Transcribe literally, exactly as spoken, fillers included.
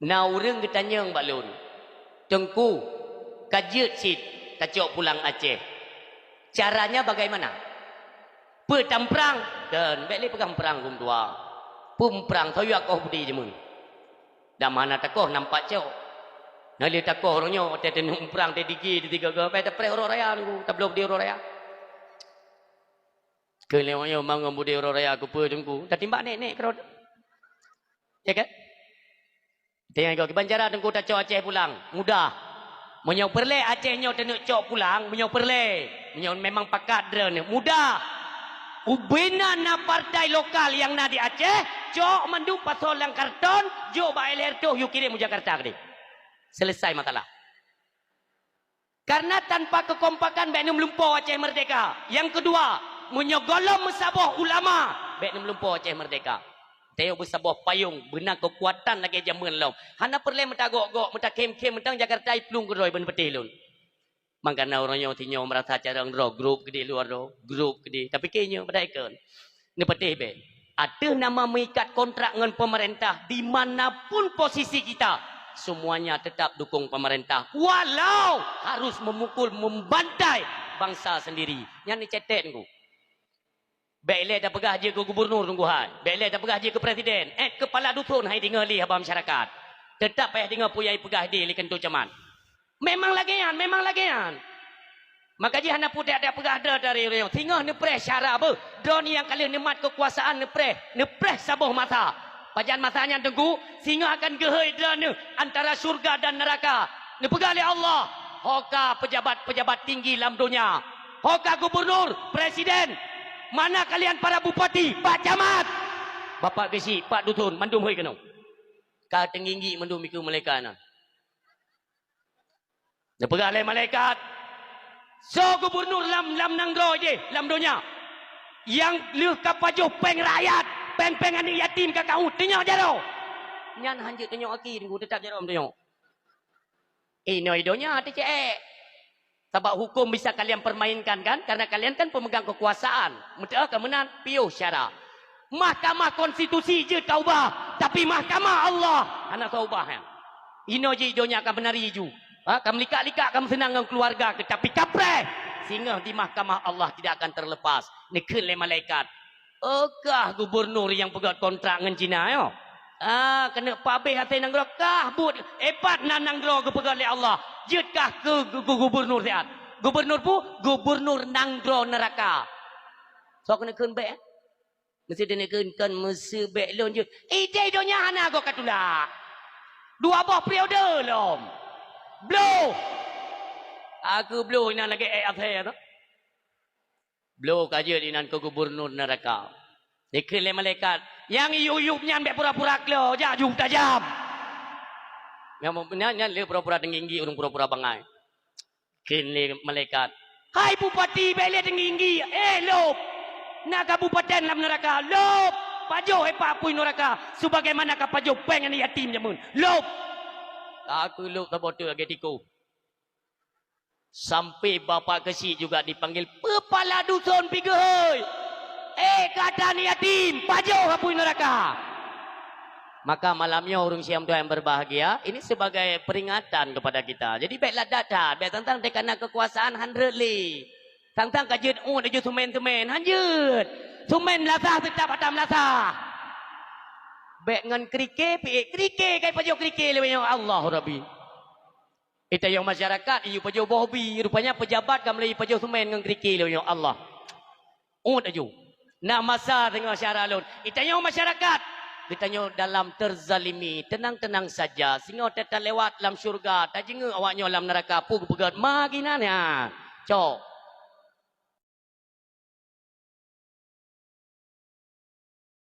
Na ureuëng geutanyong bak lôn, "Teungku, ka jeuet cit tacok pulang Aceh. Caranya bagaimana? Peue tamprang?" "Kon, bék lé peugah muprang, Teungku Mentua. Peue muprang, soe yue akoh budi jameun. Dak mana takoh nampak cok. Na lé takoh uroe nyoe, watée teuneuk muprang teuh digi di tiga goe, bék tapreh uroe raya Teungku, tabloe budi uroe raya." Keu lheueh nyoe mangat budi uroe raya keupeue Teungku? Tatimbak nek-nek keudroe. Ya kan? Teuingat kiban cara Teungku tacok Aceh pulang. Mudah. Meunyoe peureulée Aceh nyoe teuneuk cok pulang, meunyoe peureulée, meunyoe memang pakat droeneuh, mudah. Ubena na partai lokal nyang na di Aceh, cok mandum pasoe lam karton, jok bak L R toh, yue kirém u Jakarta keudeh. Selesai masalah. Karena tanpa kekompakan bék neumeulumpoe Aceh merdeka. Nyang keudua, meunyoe gohlom meusaboh ulama, bék neumeulumpoe Aceh merdeka. Tayue beusaboh payong, beuna keukuatan lagée jameun lom. Hana peureulée meutagok-gok, meutakhem-khem, meuteung Jakarta iplueng keudroe ban peutéh lôn. Mangkana uroe nyoe sinyoe meurasa carông droe, grup keudeh luwa droe, grup keudeh. Tapi keu nyoe padahai kon. Neupatéh bék. Ateueh nama meuikat kontrak ngon pemerintah, di mana pun posisi kita, semuanya tetap dukung pemerintah, walau harus memukul, membantai bangsa sendiri. Nyan neucetek Teungku. Bék lé tapeugah jeuet keu gubernur Teungku hai. Bék lé tapeugah jeuet keu presiden. Eh, kepala dusun hai deungoe lé haba masyarakat. Tetap payah deungoe peue nyang ipeugah idéh lé keutua camat. Memang lagée nyan, memang lagée nyan. Maka jih hana putéh tapeugah droe dari ureuëng singoh neupreh syara beuh. Droe nyang ka lheueh neumat keukuasaan neupreh, neupreh saboh masa. Pajan masa nyan Teungku, singoh akan geuhôi droeneuh antara syurga dan neuraka. Neupeugah lé Allah, "Ho ka pejabat-pejabat tinggi lam donya. Ho ka gubernur, presiden. Mana kalian para bupati, pak camat?" Bapak geusyik, pak dusun, mandum hôi keunoe. Ka teungginggi mandum dikeue malaikat nyan. Neupeugah lé malaikat, "Soe gubernur lam, lam nanggroe jih, lam donya, nyang lheueh ka pajoh péng rakyat, péng-péng aneuëk yatim ka kahu, tunyok jaroe?" Nyan hana jeuet tunyok aki Teungku, teutap jaroe tunyok. Inoe donya teucék. Sabab hukum bisa kalian permainkan kan? Karena kalian kan pemegang kekuasaan. Meuteuk ka meunan, piôh syara. Mahkamah Konstitusi jeuet ka ubah, tapi Mahkamah Allah hana soe ubah nyan. Inoe jih donya ka meunari ju. Ha, ka meulikak-likak, ka meuseunang ngon keuluwarga, tapi kapreh. Singoh di Mahkamah Allah tidak akan terlepas. Neukheun lé malaikat, "Oh kah gubernur nyang peugét kontrak ngon Cina nyoe? Ah, keuneuk pabéh até nanggroe kah buet, eh, pat na nanggroe geupeugét lé Allah, jeuet kah keu gu-, gu-, gubernur siat. Gubernur peue? Gubernur nanggroe neuraka." Soe keuneuk kheun bék? Meusti teuneuk kheun kon meuseubek lôn jeuet. Idéh donya hana goe ka tulak. Dua boh periode lom. Bloh. Aku bloh inan lagée ék asée tu. Bloh ka jeuet inan keu gubernur neuraka. Dikheun lé malaikat, "Nyang yub-yub nyan bék pura-pura klo, jak ju tajam." Nyang nyan, nyan lé pura-pura teungginggi, ureuëng pura-pura bangai. Kheun lé malaikat, "Hai bupati, bék lé teungginggi, eh, lôb! Na kabupaten lam neuraka, lôb! Pajoh, eh, pak apui neuraka, sebagaimana ka pajoh péng aneuëk yatim jameun, lôb!" Ka keu lôb saboh teuk lagée tikus. Sampai bapak keusyik juga dipanggil, "Peupala duson pi geuhôi! Eh, gata aneuëk yatim, pajoh apui neuraka!" Maka malam nyoe ureuëng siam Tuhan yang berbahagia, ini sebagai peringatan kepada kita. Jadi bék ladat that, bék tantang teuka na keukuasaan han rhot lé. Tantang ka jeuet uet laju seumén-seumén, han jeuet. Seumén meulasah teutap ata meulasah. Bék ngon krike, piék krike, kai pajoh krike lé nyoe, Allahu Rabbi. Itanyong masyarakat, iyue pajoh boh bi, rupanya pejabat ka meulai pajoh seumén ngon krike lé nyoe, Allah. Uet laju. Na masa singoh syara lôn. Itanyong masyarakat, geutanyoe dalam terzalimi, tenang-tenang saja. Singoh ta-, talewat lam syurga, tajeungeuk awak nyoe lam neuraka, peue geupeugét ma ginan nyan. Cok.